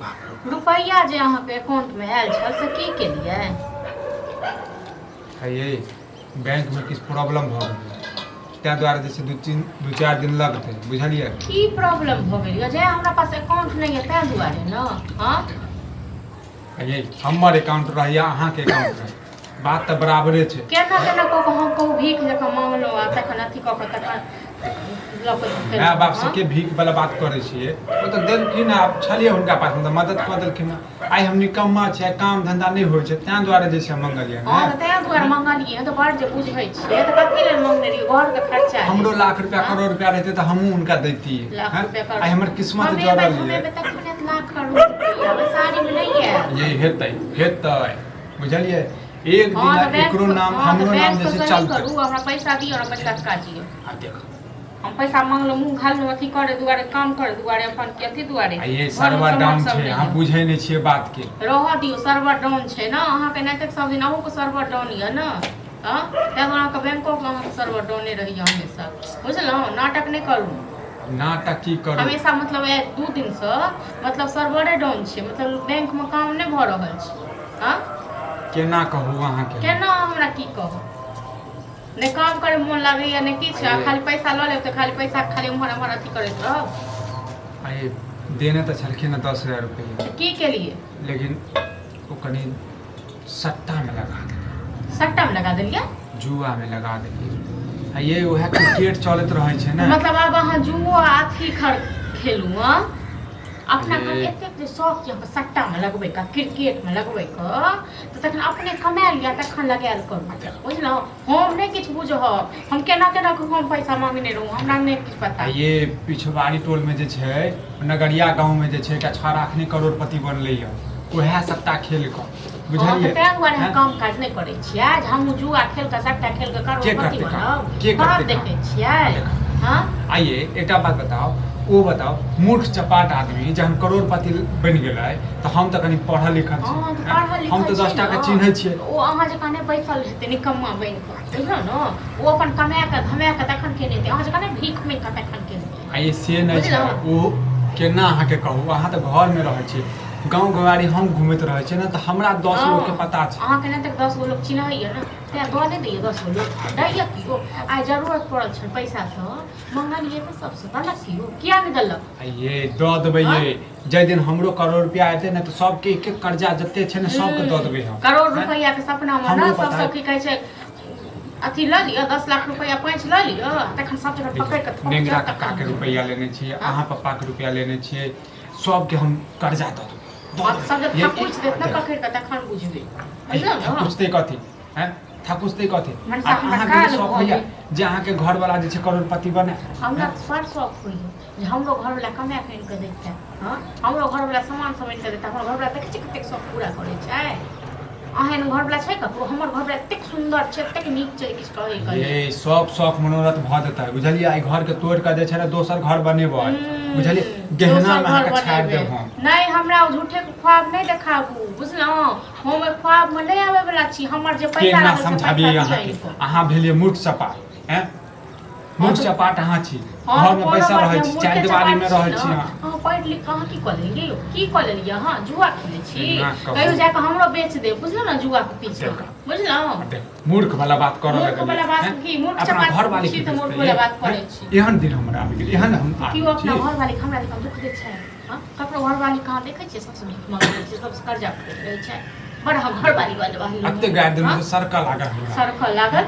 रुपैआ जे अहाँके अकाउंटमे आयल छल से की केलियै? ये बैंकमे किछु प्रॉब्लम भऽ गेलै, ताहि दुआरे जे छै 2-3 2-4 दिन लगतै, बुझलियै? की प्रॉब्लम भऽ गेल यऽ? जे हमरा पास अकाउंट नहि यऽ ताहि दुआरे ने? हँ। ये हमर अकाउंट रहैया, अहाँके अकाउंट रहै, बात तऽ बराबरे छै। केना केना कऽ कऽ हम कहू भीख जकाँ मांगलहुँ आ तखन अथी कऽ कऽ तखन लऽ कऽ माय केलहुँ, बाप से हँ? के भीख वाला बात करै छियै? ओ तऽ देलखिन, आब छलियै हुनका पासमे तऽ मदद कऽ देलखिन। आइ हम निकम्मा छियै, आइ काम धंधा नहि होइ छै, ताहि दुआरे जे छै हम मंगलियै। हँ, तऽ ताहि दुआरे मंगलियै तऽ बड़ जे बुझै छियै तऽ कथी लेल मंगने रहियै? घरके खर्चा लेल। हमरो लाख रुपया हँ? करोड़ रुपया रहतै तऽ हमहूँ हुनका दैतियै। लाख हँ? रुपया करोड़। आइ हमर किस्मत हम एबै जड़ल हम यऽ। एबै तखने तऽ लाख करोड़ रुपया बैसारीमे नहि आयल। ये हेतै हेतै, बुझलियै? एक हँ दिन तऽ बैंक एकरो नाम हँ तऽ हमरो नाम बैंक जे छै सही चलतै। करू, हमरा पैसा दिअ, हमरा पैसा काज यऽ। आ देख। हम पैसा मांगलहुँ, मुँह घाललहुँ अथी करे दुआरे, काम करे दुआरे, अपन के अथी दुआरे। आ ये घरमे सर्वर सामान डाउन सब छै। नहि अहाँ यऽ। बुझै नहि छियै बात के। रहऽ दियौ, सर्वर डाउन छै ने अहाँके, एनाहिते सब दिन अहूँके सर्वर डाउन यऽ ने? हँ, ताहि दुआरे अहाँके बैंकोके अहाँके सर्वर डाउने रहैए हमेशा, बुझलहुँ? नाटक नहि करू। नाटक की करू? हमेशा मतलब आइ 2 दिनसँ मतलब सर्वरे डाउन छै, मतलब बैंकमे काम नहि भऽ रहल छै। हँ। केना कहू अहाँके? केना हमरा की कहू? नहि काम करे मोन लागैया, नहि किछु, आ खाली पैसा लऽ लेब तऽ खाली पैसा खाली उम्हर उम्हर अथी करैत रहब। आइ देने तऽ छलखिन हँ 10,000 रुपैआ। तऽ की केलियै? लेकिन ओ कनि सट्टामे लगा देलियै। सट्टामे लगा देलियै? जुआमे लगा देलियै। आ ये उएह क्रिकेट चलैत रहै छै ने। मतलब आब अहाँ जुओ आ अथी खर खेलू? हँ, अपना ये। एतेक जे शौक यऽ सट्टामे लगबैके, क्रिकेटमे लगबैके, तऽ तखन अपने कमायल यऽ तखन लगायल करू, बुझलहुँ? हम नहि किछु बुझब। हम केना केना कऽ हम पैसा मांगने रहूँ, हमरा नहि किछु पता। आ ये पिछवाड़ी टोलमे जे छै, नगरिया गाँवमे जे छै, एकटा छौड़ा अखने करोड़पति बनलै यऽ उएह सट्टा खेल कऽ, हँ, बुझलियै? तऽ ताहि दुआरे हम हैं? काम काज नहि करै छियै जे हमहूँ जुआ खेल कऽ सभटा खेल कऽ के करोड़पति करतै काम? बनब। के करब करतै काम? देखै छियै। देख। हँ। आइए एकटा बात बताउ, ओ बताउ, मूर्ख चपाट आदमी जहन करोड़पति बनि गेलै तऽ हम तऽ कनि पढ़ल लिखल छी। हँ, तऽ हैं? पढ़ल हम लिखल तऽ छी 10 टा के ने। चिन्है छियै। ओ अहाँ जकाँ नहि बैसल हेतै निकम्मा बनि कऽ, बुझलहुँ ने? ओ अपन कमाए कऽ धमाए कऽ तखन केने हेतै, अहाँ जकाँ नहि भीख मांगि कऽ तखन केने हेतै। आ ये से नहि छै। बुझलहुँ? ओ केना अहाँके कहू, अहाँ तऽ घरमे रहै छियै, गाँव घराड़ी हम घुमैत रहै छियै ने, तऽ हमरा 10 लोकके हँ पता छै। अहाँके नहि तऽ 10 गो लोक चिन्हैए ने, तेँ दऽ नहि दैए। 10 गो लोक दैए केओ? आइ जरूरत पड़ल छल पैसासँ, मंगलियै तऽ सबसँ देलक केओ? किया नहि देलक? आ ये दऽ देबै। हँ? ये जाहि दिन हमरो करोड़ रुपया एतै ने, तऽ सबके एक एक कर्जा जते छै ने, सबके दऽ देबै हम। करोड़ हैं? रुपैआ के सपना मे हमरो ने पता सबसँ है। की कहै छै, अथी लऽ लिअ, 10 लाख रुपैआ पैंच लऽ लिअ, तखन सब जगह पकड़ि कऽ थोपि नेंगरा जाउ, कक्का तखन के देबै। रुपैआ लेने छियै। हँ? अहाँ पप्पा के रुपैआ लेने छियै, सबके हम कर्जा दऽ देबै, दऽ हँ, देबै। सब जब ये थकुचि देत ने देख, पकड़ि कऽ, तखन बुझबै, बुझलहुँ ने? थकुचतै कथी? हैं, थकुचतै कथी? मनसा आ हमरा अहाँके जे काल शौक भऽ होइया गेल। जे अहाँके घरवाला जे छै करोड़पति बने। हमरा बड़ शौक होइए जे हमरो घरवला कमाए कऽ आनि कऽ दैते। हँ, हमरो घरवला सामान सब आनि कऽ दैते। हमर घरवला देखै छियै कतेक शौक पूरा करै छै। अहाँ एहन घरवला छै ककरो? हमर घरवला एतेक सुन्दर छै, एतेक नीक छै, किछु कहै के नहि। ये सब शौक मनोरथ भऽ जेतै, बुझलियै? एहि घर के तोड़ि कऽ जे छै ने दोसर घर बनेबै, बुझलियै? गहना दोसर मे घर अहाँके छाड़ि बनेबै। देब हम। नहि, हमरा ओ झूठे के ख्वाब नहि देखाबू, बुझलहुँ? हम ओहि ख्वाब मे नहि आबै वाला छी। हमर जे पैसा केना लागल से समझाबियै पैसा दिअ अहाँके? आनि कऽ। अहाँ भेलियै मूर्ख चपाट, हैं, मूर्ख चपाट अहाँ छी। हँ, घर तऽ मे कोनो बैसल बात रहै नहि, छी, मूर्खे चारि दिवारी चपाट मे छी रहै ने। छी अहाँ। अहाँ पढ़ि लिख कऽ अहाँ की कऽ लेलियै यौ? की कऽ लेलियै? अहाँ जुआ खेलै छी? केना कहू? कहियो जा कऽ हमरो बेच देब, बुझलहुँ ने? जुआ के पीछे, देखा। बुझलहुँ? देख, मूर्ख वाला बात करऽ मूर्ख वाला लगलियै, बात हैं? की? मूर्ख अपना चपाट घर वाली छी के तऽ मूर्ख बेचतै, वाला बात हैं? करै छी। एहन दिन हमरा आबि गेल, एहन हम केओ आदमी अपना छी। घर वाली हमरा जकाँ दुख दै छै? हँ, ककरो घरवाली कहाँ देखै छियै सबसँ भीख मांगै छै, सबसँ कर्जा करैत रहै छै? बड़ हम घरवाली वाले वाली। एते गारि देलहुँ से सरकऽ लागल हमरा। सरकऽ लागल?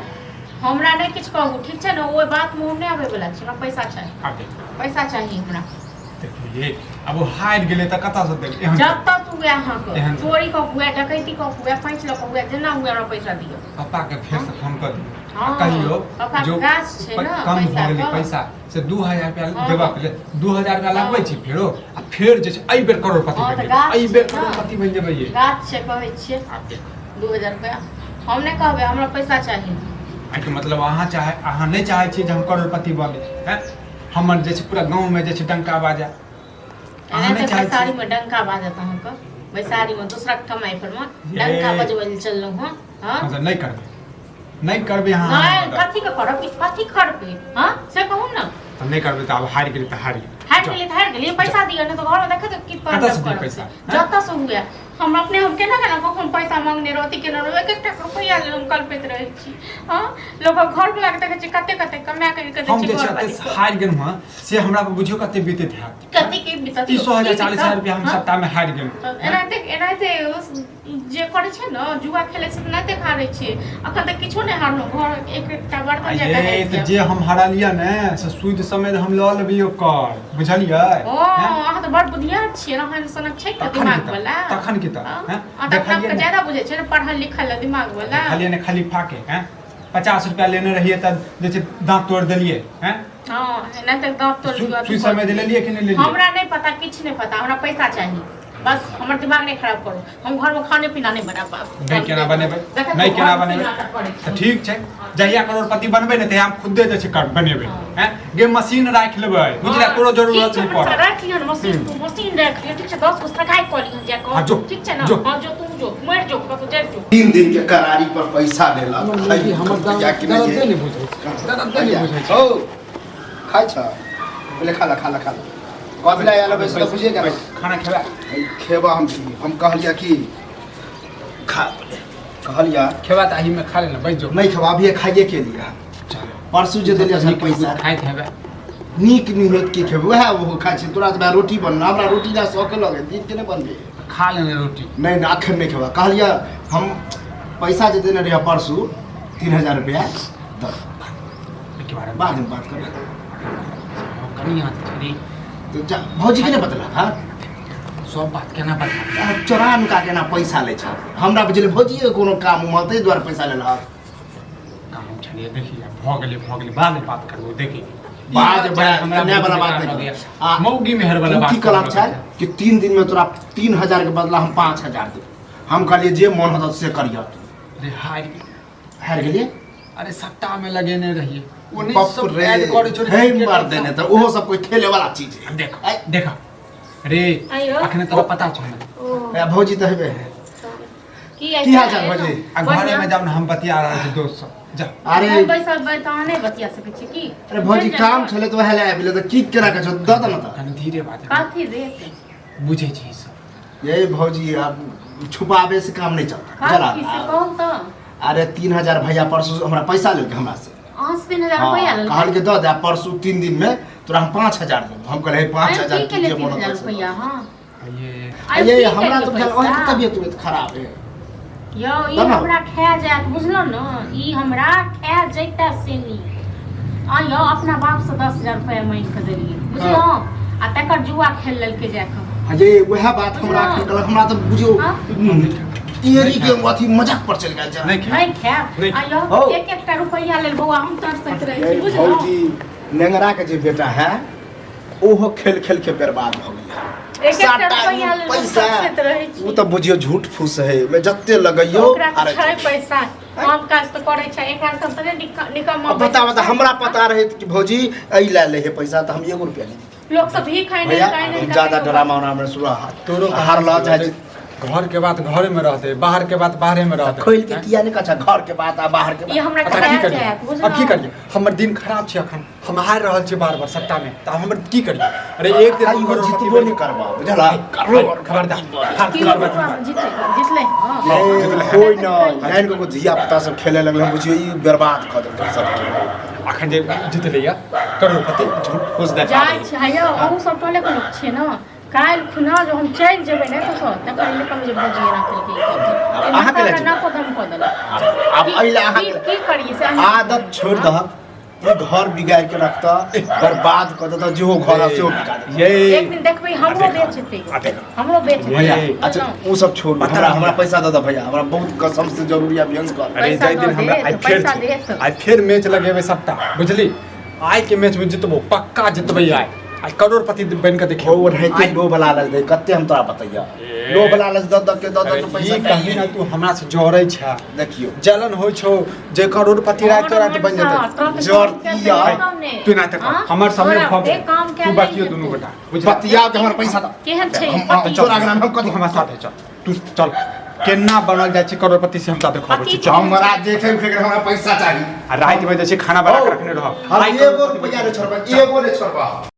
हमरा नहि किछु कहू, ठीक छै ने? ओहि बातमे हम नहि आबै वला छी। हमरा पैसा चाही। आब देख। पैसा चाही हमरा। देखियौ ये, आब ओ हारि गेलै तऽ कतऽसँ देबै एहन? जब तक हुए अहाँके एहन- चोरी कऽ हुए, डकैती कऽ हुए, पैंच लऽ कऽ हुए, जेना हुए, हमरा पैसा दिअ। पप्पाके फेरसँ फोन कऽ दियौ आ हँ, कहियौ पप्पाके जो गाछ छै ने कम भऽ पैसाके। गेलै पैसा से 2000 रुपया हँ। देबऽ के लेल 2000 रुपया लगबै हँ। छी फेरो, आ फेर जे छै एहि बेर करोड़पति हँ, बनि तऽ जेबै। गाछ एहि बेर छै ने। करोड़पति बनि जेबै ये। गाछ छै, कहै छियै। आब देख। 2000 रुपया हम नहि कहबै, हमरा पैसा चाही। एहिके मतलब अहाँ चाहे अहाँ नहि चाहै छियै जे हम करोड़पति बनी, हैं? हमर जे छै पूरा गाँवमे जे छै डंका बाजै, अहाँ एना नहि तऽ चाहै छियै? बैसारीमे डंका बाजत अहाँके। बैसारीमे दोसराके कमाइ पर मे डंका ये। बजबै लए चललहुँ हँ? हँ। मतलब नहि करबै, नहि करबै अहाँ नहि। हमर मदद? कथी के करब? कथी करबै? हँ, से कहू ने। तऽ नहि करबै तऽ आब हारि गेलै तऽ हारि गेलै। हारि गेलियै तऽ हारि गेलियै, पैसा दिअ, नहि तऽ घरमे देखै तऽ की कतऽ से तांडव दिअ करब। पैसा? जतऽ से हुए। हम अपने हम केना केना कखन पैसा मांगने रहती केना रहू, एक एकटा रुपैआ लेल हम कलपैत रहै छी। हँ, लोकक घरवला के देखै छी कते कते कमा करि कऽ दै हम छै जे छै घरवाली एते के। हारि गेलहुँ हँ से हमरा पर बुझियौ कते बीतैत हैत। कते के बीतत? 30,000 की 40,000 बीतत? रुपया हम हँ? सप्ताह में हारि गेलहुँ। एनाहिते एनाहिते जे करै छै ने, जुआ खेलै छै, एनाहिते हारै छियै। अखन तक किछो नहि हारलहुँ, घर एक एकटा बर्तन आ जाकऽ ये हारि तऽ जायब। जे हम हरलियै ने से सूद समेत हम लऽ लेबै ओकर, बुझलियै? ओ हैं? अहाँ तऽ बड़ बुधियार छियै ने, अहाँ सनक छै के तखन दिमाग की तऽ वाला? तखन की तऽ हँ? हैं? अहाँ तऽ अपना देखलियै आपके ने ज्यादा बुझै छियै ने, पढ़ल लिखल दिमाग वाला। देखलियै ने खलीफा के? हैं, 50 रुपया लेने रहियै तऽ जे छै दाँत तोड़ि देलियै। हैं, हँ, एनाहिते दाँत तोड़ दियौ। सुई समय लेलियै कि नहि लेलियै? हमरा नहि पता, किछु नहि पता, हमरा पैसा चाही बस। हमर दिमाग नहि खराब करू, हम घरमे खाने पीना नहि बना पाब। नहि केना बनेबै? देखै नहि छियै, केना घरमे की बनेबै? नाटक करै तऽ छी। ठीक छै, जहिया करोड़पति बनबै ने तहिया हम खुदे जे छै कर बनेबै। हँ। हैं, गे मशीन राखि लेबै, बुझलियै? हँ, कोनो जरूरत ठीक छै, नहि बच्चा, पड़त। राखि लिहन मशीन, तू मशीन राखि लिहन, ठीक छै? 10 गो सगाई कऽ लिहन जा हाँ, कऽ, जो, ठीक छै ने? जो। हँ, जो तू, जो मरि जो, कतौ जाइ जो। 3 दिन के करारी पर पैसा लेलक। हमर भैया कि नहि दर्दे जे नहि बुझै छै, दर्दे नहि बुझै छै। हौ, खाइ छ? पहिले खा ला, खा ला, खा ला। कथी ला आयल हबै से तऽ बुझिए गेल। खाना खेबै? खेबा हम की? हम कहलियै कि खा पहिले, कहलियै। खेबा तऽ एहिमे खा ले ने, बैठ जो। नहि खेबा, अभिये खाइए के लिए। परसू जे देलियै सर पैसा। खाइत हेबै। नीक निहत की खेबै? उएह ओहो खाइ छै। तोरा तऽ भाय रोटी बनल, हमरा रोटी ला शौक लगे, दिन के नहि बनबै। खा लेने रोटी। नहि नहि, अखन नहि खेबा। कहलियै हम पैसा जे देने रहियै परसू 3000 रुपया दऽ। एहिके बारेमे बादमे बात करबै। कनिया छै रे। तऽ जा, भौजी के नहि बतलक? हँ। सब बात केना बता? आ, चोरा नुका के एना पैसा लै छ। हमरा बुझले भौजी के कोनो काम उम ताहि दुआरे पैसा लेलक। काम छलियै, देखी भऽ गेलै, भऽ गेलै, बादमे बात करबो, देखी। बाद ई बात हमरा हमरा वाला बात बहुत नहि। लगैया। आ मौगी मेहर वाला ओ बात की कहलक करऽ छै लगै। कि 3 दिन में तोरा 3000 के बदला हम 5000 देब। हम कहलियै जे मन होतौ से करिह तू। रे हारि गेलियै। हारि गेलियै? अरे सट्टा में लगेने रहियै ओ नहि बाप सब रे, ऐड करै छोड़ि हे मार देने तऽ ओहो सब कोई खेले वाला चीज है। देख देख रे। आइयो। अखने तोरा पता छौ ने? ओ ए, भौजी तऽ हेबे है। की की हाल चाल भौजी? आ घरे में जाउ ने, हम बतिया रहल छी दोस्त सब, जा। अरे हम बैसल तऽ अहाँ नहि बतिया सकै छी की? अरे भौजी, चलि काम जाउ। छलै तऽ वएह लए आबि गेलै, तऽ की केना के छौ, दऽ दे ने तऽ। कनि धीरे बात। कथी देत? बुझै छी ई सब। ये भौजी, आब छुपाबे से काम नहीं चलता जरा। कथी से कहू तऽ। अरे 3000 भैया परसू हमरा पैसा लेलकै हमरा से। अहाँ से 3000 रुपैआ लेलकै? कहलकै दऽ दे, आ परसू 3 दिन में तोरा हम 5000 देब। हम कहलियै पाँच आइ हजार की की केले जे तीन मोन हजार होतौ से। रुपैआ? हँ। ये आइ ये की हमरा केलियै तऽ बुझायल पैसा? अहाँके तबियत उबियत खराब है। यौ, ई तब? हमरा खा जायत, बुझलहुँ ने? ई हमरा खा जैता से नीक आ यौ अपना बापसँ 10,000 रुपैआ मांगि कऽ देलियै, बुझलहुँ? आ तकर जुआ खेल लेलकै जाकऽ। हाँ, ये वएह बात हमरा बुझलहुँ? एखन कहलक, हमरा तऽ बुझियौ हाँ? एरी के अथी मजाक पर चलि गेल जरा। नहि खायब। नहि खायब। नहि। आ यौ, हौ। एक एकटा रुपैआ लेल बौआ हम तरसैत रहै छी, ये बुझलहुँ? भौजी, नेंगरा के जे बेटा है ओहो खेल खेल के बर्बाद भऽ गेल। एक एकटा साटा रुपैआ लेल हम पैसा तरसैत रहै छी। ओ तऽ बुझियौ झूठ फूस है, ओहिमे जते लगैयौ। ओकरा तऽ अरे छै पैसा, हम काज तऽ करै छै, एकरा सब तऽ नहि निकम्मा। अब बता बता, हमरा पता रहे कि भौजी एहि लए ले है पैसा तऽ हम एगो रुपया नहीं देती। लोक सब भीख खाइ भैया, नहि हम ज्यादा ड्रामा उरामा शुरू तोरो हार लऽ जाइ छी। घर के बात घरे में रहते, बाहर के बात बाहरे में रहते। खोलि के किया नहि कहै घर के बात आ बाहर के ई बात? हमरा अच्छा खा की करियै? जायत, अब की बुझलहुँ? करियै? हमर दिन खराब छै, अखन हम हारि रहल छी बार बार सट्टा में, तऽ हमर की करियै? अरे एक दिन आ हम इहो करोड़पति जितबो बनि नहि करबा, बुझला? करो। खबरदार। की बौआ, जीते जितलै? हँ। कोइ नहि जानि कऽ धिया पुता सब खेले लगलै, बुझियौ ई बर्बाद कऽ देलकै सबके। अखन जे जीतलै या करोड़पति झूठ फूस देखा जाइ छी हैयौ, अहूँ सब टोले के लोक छियै ने? काल्हि खुना जो हम चलि जेबै ने तऽ तकर इनकम जे भौजी एना केलकै, ई केलकै। अहाँ केना जेबै? नाको दम कऽ देलक। आब एहि लए अहाँ की की करियै से अहाँ आदत छोड़ि दहक, ई घर बिगाड़ि के रखतऽ, बर्बाद कऽ देतऽ, जेहो घर है सेहो बिका देतऽ। ये एक दिन देखबै, हमरो बेचतै। आ देखा। हमरो बेचतै। भैया, ये। अच्छा ओ सब छोड़ू। पता हमरा नहीं। हमरा पैसा दऽ दऽ भैया, हमरा बहुत कसम से जरूरी है भयंकर। अरे पैसा जाहि दिन दऽ हमरा देत, आइ फेर पैसा छै। देत। आइ फेर मैच लगेबै सबटा, बुझली? आइ के मैच में जितबो, पक्का जितबै। आइ आइ करोड़पति बनि कऽ देखियौ। ओ ओनाहिते आइ- लोभ लालच दे, कते हम तोरा बतैया, ए। लोभ लालच दऽ दऽ के दऽ दऽ अरे के पैसा ई कही ना, तू हमरा से जरै छै। देखियौ। जलन होइ छौ जे करोड़पति राति राति बनि जेतै। जरती यार। तू ना तक हमर सामने फॉर्म काम तू बतियो दुनू गोटा, बुझली? बतिया के हमरा पैसा दऽ। केहन छै हम पति? तोरा अगना हम तू कथी हमरा साथे चल, तू चल, केना बनल जाइ छै करोड़पति से हम तऽ देखबै छी, चल। हमरा देखे उखे के हमरा पैसा चाही। आ राति में जे छै खाना बना के रखने रह। हम एगो रुपैआ नहि छोड़बै, एगो नहि छोड़बै।